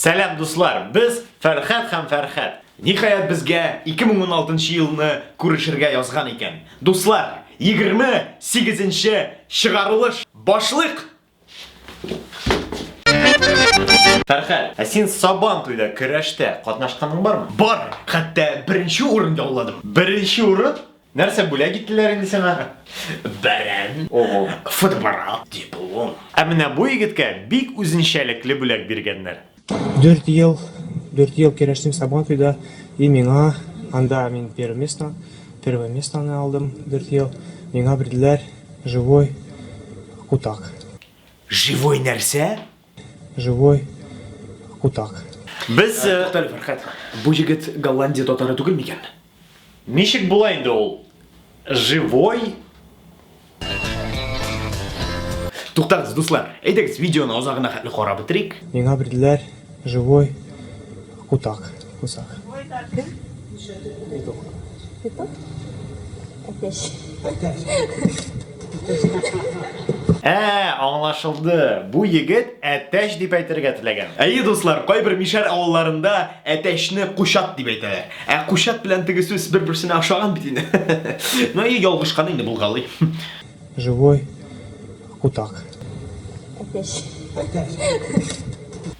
Сәлам, дуслар! Без Фәрхәт һәм Фәрхәт. Ниһаять безгә 2016 елны күрешергә язган икән. Дуслар, 28 нче чыгарылыш башлыйк! Фәрхәт, ә син Сабан туйда көрәштә катнашканың бармы? Бар, хәтта беренче урын яуладым. Беренче урын? Нәрсә бүләк иттеләр инде сиңа? Бәрән, Ого. фотоаппарат, диплом. Ә менә бу егеткә бик үзенчәлекле бүләк биргәннәр. Дүрт ел, дүрт ел көрәштем Сабантуйда, и миңа анда мин первое место, первое местоны алдым дүрт ел. Миңа бирделәр живой кутак. Живой нәрсә? Живой кутак. Без э, Туктале, Фәрхәт. Бу егет Голландия татары түгел микән? Ничек була инде ул? Живой? Туктагыз, дуслар. Әйдәгез, видеоны азагына хәтле карап бетерик. Миңа бирделәр живой кутак. Кусак. Петух? Әтәч. Ә, аңлашылды. Бу егет әтәч дип әйтергә теләгән. Әйе, дуслар, кайбер мишәр авылларында әтәчне кучат дип әйтәләр. Ә кучат белән теге сүз бер-берсенә охшаган бит инде. Ну, әйе, ялгышкан инде булгалый. Живой кутак. Әтәч.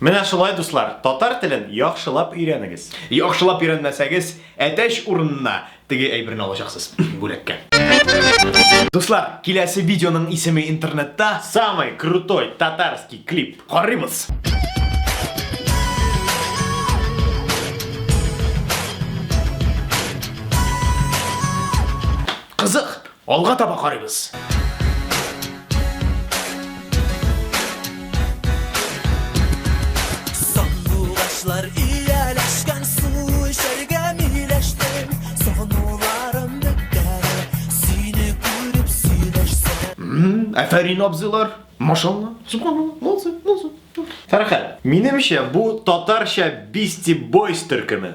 Менә шулай, дуслар, татар телен яхшылап өйрәнегез. Яхшылап өйрәнмәсәгез, әтәч урынына Теге әйберне алачаксыз бүләккә. Дуслар, киләсе видеоның исеме интернетта Самый крутой татарский клип. Карыйбыз. Кызык, алга таба карыйбыз. Сандугачлар ияләшкән су эчәргә миләштем Сагынуларым бетәр сине күреп сөйләшсәм Афәрин, абзыйлар! Машалла, субханалла, молодцы, молодцы. Фәрхәт, минемчә, бу татарча Beastie Boys төркеме.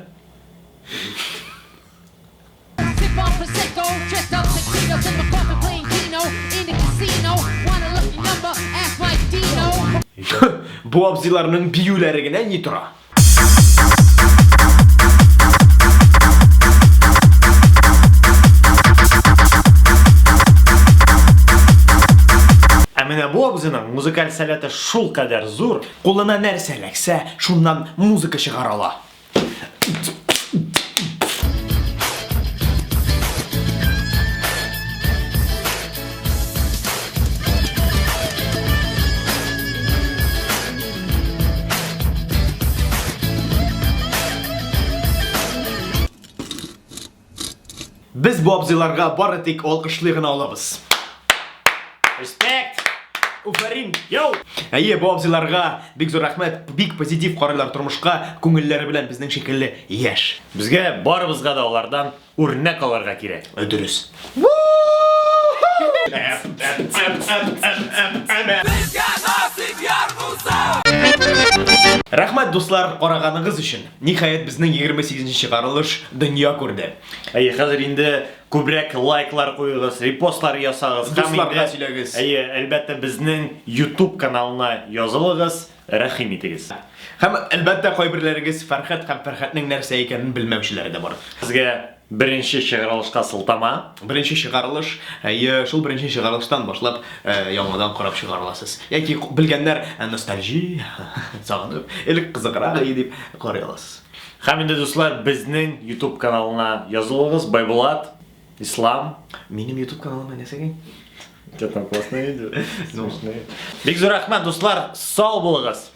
Бу абзыйларның биюләре генә ни тора. Ә менә бу абзыйның музыкаль сәләте шулкадәр зур. Кулына нәрсә эләксә, шуннан музыка чыгара ала. Без бу абзыйларга бары тик алкышлый гына алабыз. Респект! Уфәрин! Йоу! Әйе, бу абзыйларга бик зур рәхмәт, бик позитив карыйлар тормышка, күңелләре белән безнең шикелле яшь. Безгә барыбызга да алардан үрнәк алырга кирәк. Дөрес. Рәхмәт, дуслар, караганыгыз өчен. Ниһаять, безнең 28 нче чыгарылыш дөнья күрде. Әйе, хәзер инде күбрәк лайклар куегыз, репостлар ясагыз. Һәм Дусларга инде, сөйләгез. Әйе, әлбәттә, безнең YouTube каналына язылыгыз, рәхим итегез. Һәм, әлбәттә, кайберләрегез Фәрхәт һәм Фәрхәтнең нәрсә икәнен белмәүчеләре дә бар. Сезгә беренче чыгарылышка сылтама. Беренче чыгарылыш, әйе, шул беренче чыгарылыштан башлап, яңадан карап чыгара аласыз. Яки белгәннәр, ностальжи, сагынып, элек кызыграк иде дип карый аласыз. Һәм инде, дуслар, безнең YouTube каналына язылыгыз. Байбулат, Ислам. Минем YouTube каналыма нәрсәгә? У тебя там классное видео. Смешные. Бик зур рәхмәт, дуслар, сау булыгыз.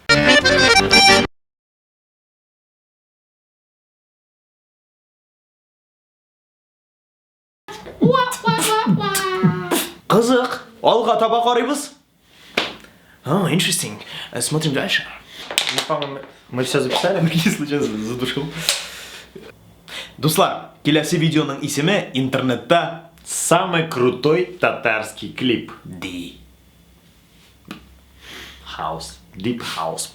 Кызык. Алга таба карыйбыз. Oh, interesting. Э, смотрим дальше. Ну, по-моему, мы все записали. Случайно задушил. Дуслар, киләсе видеоның исеме интернетта Самый крутой татарский клип. Ди. House. Deep House.